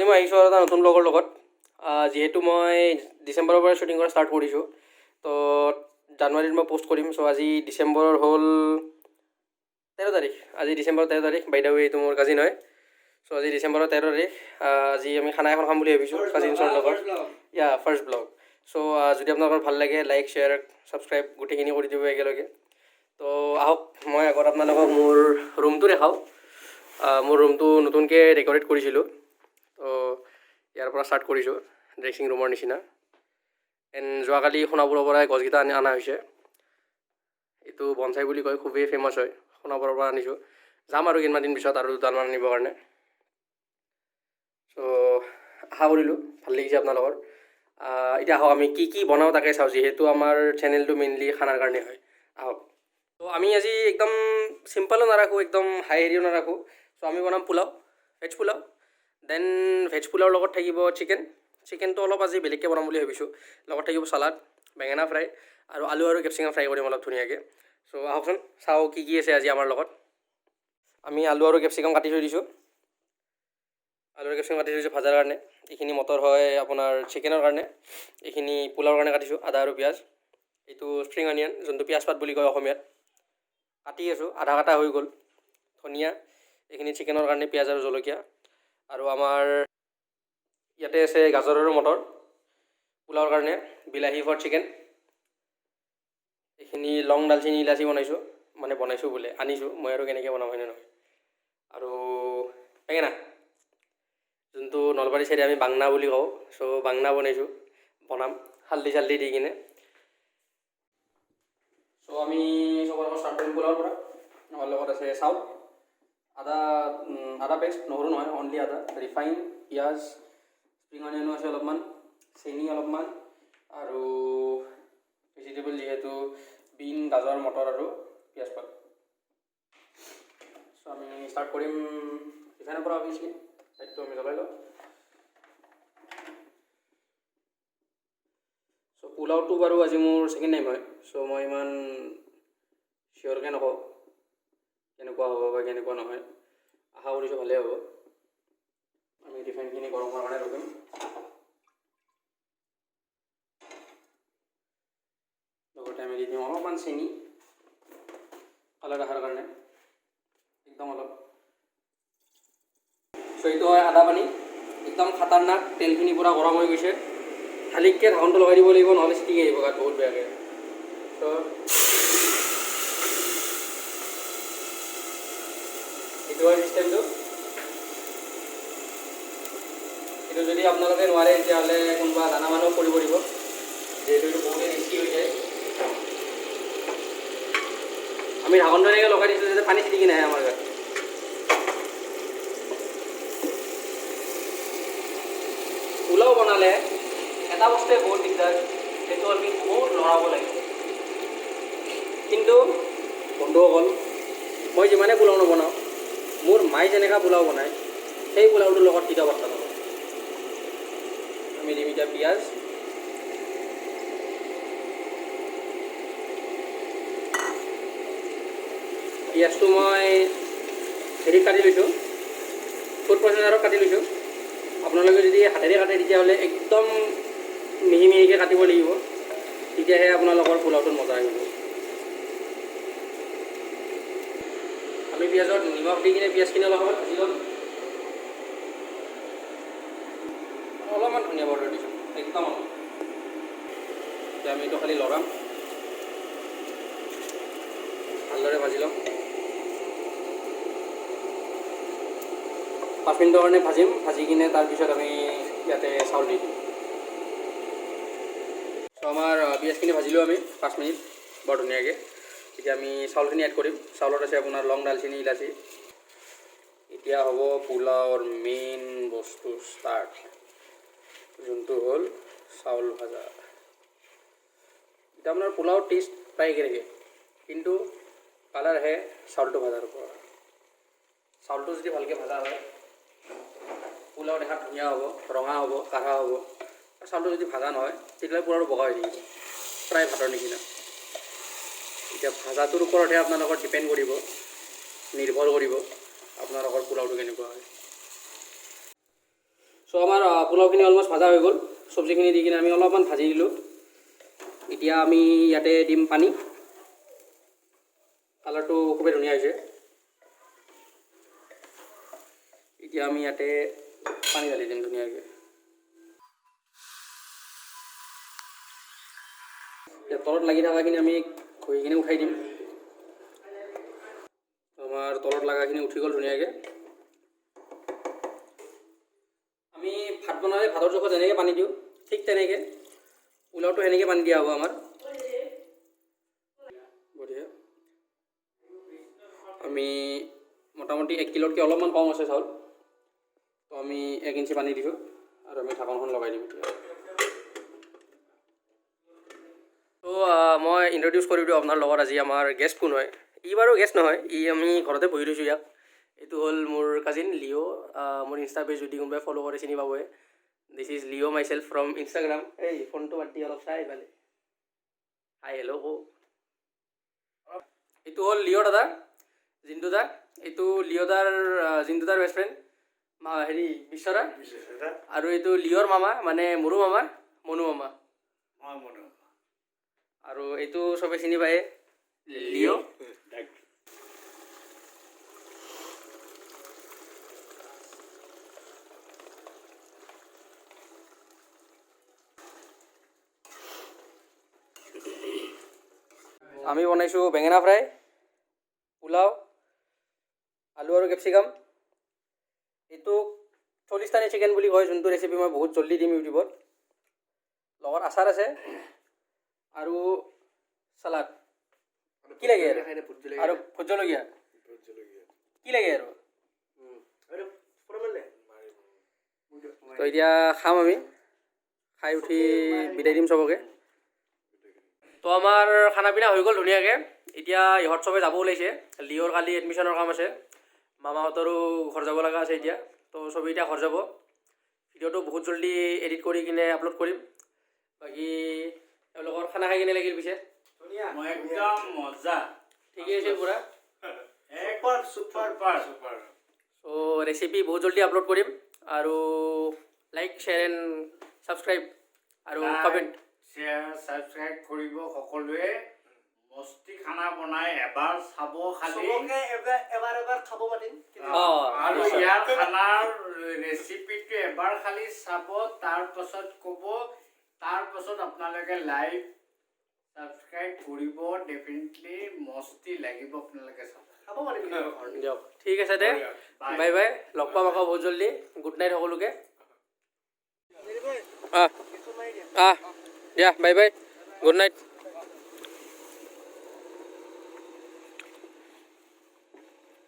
মই আহিছোঁ আৰু এটা নতুন ব্লগৰ লগত। যিহেতু মই ডিচেম্বৰৰ পৰা শ্বুটিং কৰা ষ্টাৰ্ট কৰিছোঁ, তো জানুৱাৰীত মই প'ষ্ট কৰিম। চ' আজি ডিচেম্বৰৰ হ'ল 13 তাৰিখ, আজি ডিচেম্বৰৰ 13 তাৰিখ। বাই the ৱে এইটো মোৰ কাজিন হয়। চ' আজি ডিচেম্বৰৰ 13 তাৰিখ, আজি আমি খানা এখন খাম বুলি ভাবিছোঁ কাজিনছৰ লগত। ইয়া ফাৰ্ষ্ট ব্লগ। চ' যদি আপোনালোকৰ ভাল লাগে, লাইক, শ্বেয়াৰ, ছাবস্ক্ৰাইব গোটেইখিনি কৰি দিব একেলগে। তো আহক, মই আগত আপোনালোকক মোৰ ৰুমটো দেখাওঁ। মোৰ ৰুমটো নতুনকৈ ডেক'ৰেট কৰিছিলোঁ, তো ইয়াৰ পৰা ষ্টাৰ্ট কৰিছোঁ, ড্ৰেছিং ৰুমৰ নিচিনা। এণ্ড যোৱাকালি সোণাপুৰৰ পৰাই গছকেইটা আনি অনা হৈছে। এইটো বনচাই বুলি কয়, খুবেই ফেমাছ হয়, সোণাপুৰৰ পৰা আনিছোঁ। যাম আৰু কেইদিনমান দিন পিছত আৰু দুডালমান আনিবৰ কাৰণে। চ' আশা কৰিলোঁ ভাল লাগিছে আপোনালোকৰ। এতিয়া আহক, আমি কি কি বনাওঁ তাকে চাওঁ, যিহেতু আমাৰ চেনেলটো মেইনলি খানাৰ কাৰণে হয়। আহক, ত' আমি আজি একদম চিম্পলো নাৰাখোঁ, একদম হাই হেৰিও নাৰাখোঁ। চ' আমি বনাম pulao, veg pulao. Then veg পোলাওৰ লগত থাকিব চিকেন। চিকেনটো অলপ আজি বেলেগকৈ বনাম বুলি ভাবিছোঁ। লগত থাকিব চালাড, বেঙেনা ফ্ৰাই আৰু আলু আৰু কেপচিকাম ফ্ৰাই কৰিম অলপ ধুনীয়াকৈ। চ' আহকচোন, চাওঁ কি কি আছে আজি আমাৰ লগত। আমি আলু আৰু কেপচিকাম কাটি থৈ দিছোঁ। আলু আৰু কেপচিকাম কাটি থৈছোঁ ভজাৰ কাৰণে। এইখিনি মটৰ হয় আপোনাৰ চিকেনৰ কাৰণে, এইখিনি পোলাওৰ কাৰণে কাটিছোঁ, আদা আৰু পিঁয়াজ। এইটো স্প্ৰিং অনিয়ন, যোনটো পিঁয়াজ পাত বুলি কয় অসমীয়াত, কাটি আছোঁ, আধা কাটা হৈ গ'ল। ধনিয়া, এইখিনি চিকেনৰ কাৰণে পিঁয়াজ আৰু জলকীয়া। আৰু আমাৰ ইয়াতে আছে গাজৰ আৰু মটৰ পোলাওৰ কাৰণে, বিলাহী ফৰ চিকেন। এইখিনি লং, ডালচিনি, ইলাচি বনাইছোঁ, মানে বনাইছোঁ বোলে আনিছোঁ মই, আৰু কেনেকৈ বনাম, হয়নে নহয়? আৰু বেঙেনা, যোনটো নলবাৰী চাইডে আমি বাংনা বুলি কওঁ। চ' বাংনা বনাইছোঁ, বনাম হালধি চালধি দি কিনে। চ' আমি চবৰ আগত ষ্টাৰ্ট কৰিম পোলাওৰ পৰা। আমাৰ লগত আছে চাউল, আদা, আদা পেষ্ট, নহৰু নহয়, অনলি আদা, ৰিফাইন, পিঁয়াজ, স্প্ৰিং অনিয়নো আছে অলপমান, চেনি অলপমান আৰু ভেজিটেবল যিহেতু বিন, গাজৰ, মটৰ আৰু পিঁয়াজ পাত। চ' আমি ষ্টাৰ্ট কৰিম ৰিফাইনৰ পৰা। অভিয়াছলি লাইটটো আমি জ্বলাই লওঁ। চ' পোলাওটো বাৰু আজি মোৰ ছেকেণ্ড টাইম হয়, চ' মই ইমান চিয়'ৰকৈ নকওঁ কেনেকুৱা হ'ব বা কেনেকুৱা নহয়। আশা কৰিছোঁ ভালেই হ'ব। আমি ৰিফাইনখিনি গৰম হোৱাৰ কাৰণে ৰখিম। লগতে আমি দি দিম অলপমান চেনি কালাৰ অহাৰ কাৰণে, একদম অলপ। চ' এইটো হয় আদা পানী, একদম খাতাৰনাক। তেলখিনি পূৰা গৰম হৈ গৈছে, ঢালিককৈ ঢাকনটো লগাই দিব লাগিব, নহ'লে চিটিকি আহিব গাত বহুত বেয়াকৈ। চ' এইটো হয় চিষ্টেমটো। এইটো যদি আপোনালোকে নোৱাৰে, তেতিয়াহ'লে কোনোবা জানা মানুহ কৰিব দিব, যিহেতু এইটো বহুতেই ৰিস্কি হৈ যায়। আমি ঢাকনটো এনেকৈ লগাই দিছোঁ যাতে পানী চিটিকি নাহে আমাৰ গাত। পোলাও বনালে এটা বস্তুৱে বহুত দিগদাৰ, সেইটো হ'ল কি বহুত লৰাব লাগে। কিন্তু বন্ধুসকল, মই যিমানে পোলাও নবনাওঁ, মোৰ মায়ে যেনেকুৱা পোলাও বনায়, সেই পোলাওটোৰ লগত কেতিয়াও পাত্তা নাপাওঁ। আমি দিম এতিয়া পিঁয়াজ। পিঁয়াজটো মই হেৰিত কাটি লৈছোঁ, ফুড প্ৰচেছাৰত কাটি লৈছোঁ। আপোনালোকে যদি হাতেৰে কাটে, তেতিয়াহ'লে একদম মিহি মিহিকৈ কাটিব লাগিব, তেতিয়াহে আপোনালোকৰ পোলাওটোত মজা আহিব। আমি পিঁয়াজত নিমখ দি কিনে পিঁয়াজখিনি অলপ সময় ভাজি ল'ম। অলপমান ধনিয়া পাউডাৰ দিছোঁ, একদম অলপ। এতিয়া আমি এইটো খালি লৰাম, ভালদৰে ভাজি ল'ম। 5 মিনিটৰ কাৰণে ভাজিম, ভাজি কিনে তাৰপিছত আমি ইয়াতে চাউল দি দিম। চ' আমাৰ পিঁয়াজখিনি ভাজিলোঁ আমি 5 মিনিট বৰ ধুনীয়াকৈ। এতিয়া আমি চাউলখিনি এড কৰিম। চাউলত আছে আপোনাৰ লং, ডালচিনি, ইলাচি। এতিয়া হ'ব পোলাওৰ মেইন বস্তু ষ্টাৰ্ট, যোনটো হ'ল চাউল ভাজা। এতিয়া আপোনাৰ পোলাওৰ টেষ্ট প্ৰায় একে থাকে, কিন্তু কালাৰ আহে চাউলটো ভাজাৰ ওপৰত। চাউলটো যদি ভালকৈ ভাজা হয়, পোলাও দেখাত ধুনীয়া হ'ব, ৰঙা হ'ব, কাঢ়া হ'ব। আৰু চাউলটো যদি ভাজা নহয়, তেতিয়াহ'লে পোলাওটো বগা হৈ থাকিব, প্ৰায় ভাতৰ নিচিনা। এতিয়া ভাজাটোৰ ওপৰতহে আপোনালোকৰ ডিপেণ্ড কৰিব, নিৰ্ভৰ কৰিব আপোনালোকৰ পোলাওটো কেনেকুৱা হয়। চ' চ' আমাৰ পোলাওখিনি অলমষ্ট ভাজা হৈ গ'ল। চব্জিখিনি দি কিনে আমি অলপমান ভাজি দিলোঁ। এতিয়া আমি ইয়াতে দিম পানী। কালাৰটো খুবেই ধুনীয়া হৈছে। এতিয়া আমি ইয়াতে পানী ঢালি দিম ধুনীয়াকৈ। এতিয়া তলত লাগি থকাখিনি আমি ঘঁহি কিনে উঠাই দিম। আমাৰ তলত লগাখিনি উঠি গ'ল ধুনীয়াকৈ। আমি ভাত বনালে ভাতৰ জোখত যেনেকৈ পানী দিওঁ, ঠিক তেনেকৈ পোলাওটো সেনেকৈ পানী দিয়া হ'ব আমাৰ। বঢ়িয়া। আমি মোটামুটি 1 কিলোতকৈ অলপমান কম আছে চাউল, তো আমি 1 ইঞ্চি পানী দিছোঁ আৰু আমি ঢাকনখন লগাই দিম এতিয়া। তো মই ইণ্ট্ৰডিউচ কৰি দিওঁ আপোনাৰ লগত, আজি আমাৰ গেষ্ট কোন হয়। ই বাৰু গেষ্ট নহয়, ই আমি ঘৰতে বহি থৈছোঁ ইয়াক। এইটো হ'ল মোৰ কাজিন লিঅ'। মোৰ ইনষ্টা পেজ যদি কোনোবাই ফ'ল' কৰে, চিনি পাবই। This is Leo myself from Instagram. এই ফোনটো বাদ দি অলপ চাই এইফালে, হাই হেল্ল' কওঁ। এইটো হ'ল লিঅ' দাদা, জিন্তু দা। এইটো লিঅ' দাৰ, জিন্তু দাৰ বেষ্ট ফ্ৰেণ্ড মা হেৰি বিশ্বৰা। আৰু এইটো লিঅ'ৰ মামা, মানে মোৰো মামা, মনু মামা। আৰু এইটো চবে চিনি পায়, লিঅ'। আমি বনাইছোঁ বেঙেনা ফ্ৰাই, পোলাও, আলু আৰু কেপচিকাম। এইটো চলিস্তানী চিকেন বুলি কয়, যোনটো ৰেচিপি মই বহুত জল্দি দিম ইউটিউবত। লগত আচাৰ আছে আৰু চালাড। কি লাগে আৰু? আৰু ভোট জলকীয়া। কি লাগে আৰু? তো এতিয়া খাম আমি, খাই উঠি বিদায় দিম চবকে। তো আমাৰ খানা পিনা হৈ গ'ল ধুনীয়াকৈ। এতিয়া ইহঁত চবে যাব ওলাইছে। লিঅ'ৰ কালি এডমিশ্যনৰ কাম আছে, মামাহঁতৰো ঘৰ যাব লগা আছে এতিয়া। তো চবেই এতিয়া ঘৰ যাব। ভিডিঅ'টো বহুত জল্দি এডিট কৰি কিনে আপলোড কৰিম। বাকী এওঁলোকৰ খানা খাই কেনে লাগিল পিছে? মই একদম মজা। ঠিকেই আছে পুৰা। Super, super, super. চ' ৰেচিপি বহুত জল্দি আপলোড কৰিম আৰু লাইক, শ্বেয়াৰ এণ্ড ছাবস্ক্ৰাইব আৰু কমেণ্ট। শ্বেয়াৰ, ছাবস্ক্ৰাইব কৰিব সকলোৱে। মস্তি খানা বনাই এবাৰ চাব খালি। চবকে এবাৰ এবাৰ এবাৰ খাব মাতিম। আৰু ইয়াৰ খানাৰ ৰেচিপিটো এবাৰ খালি চাব, তাৰ পাছত ক'ব। তাৰ পাছত আপোনালোকে লাইক, ছাবস্ক্ৰাইব কৰিব। ডেফিনেটলি মস্তি লাগিব, আপোনালোকে চাব। খাব মাতিম। দিয়ক, ঠিক আছে দে। বাই। বাই বাই, লগ পাম আকৌ বহুত জল্দি। গুড নাইট সকলোকে। আহ আহ দিয়া, বাই বাই, গুড নাইট।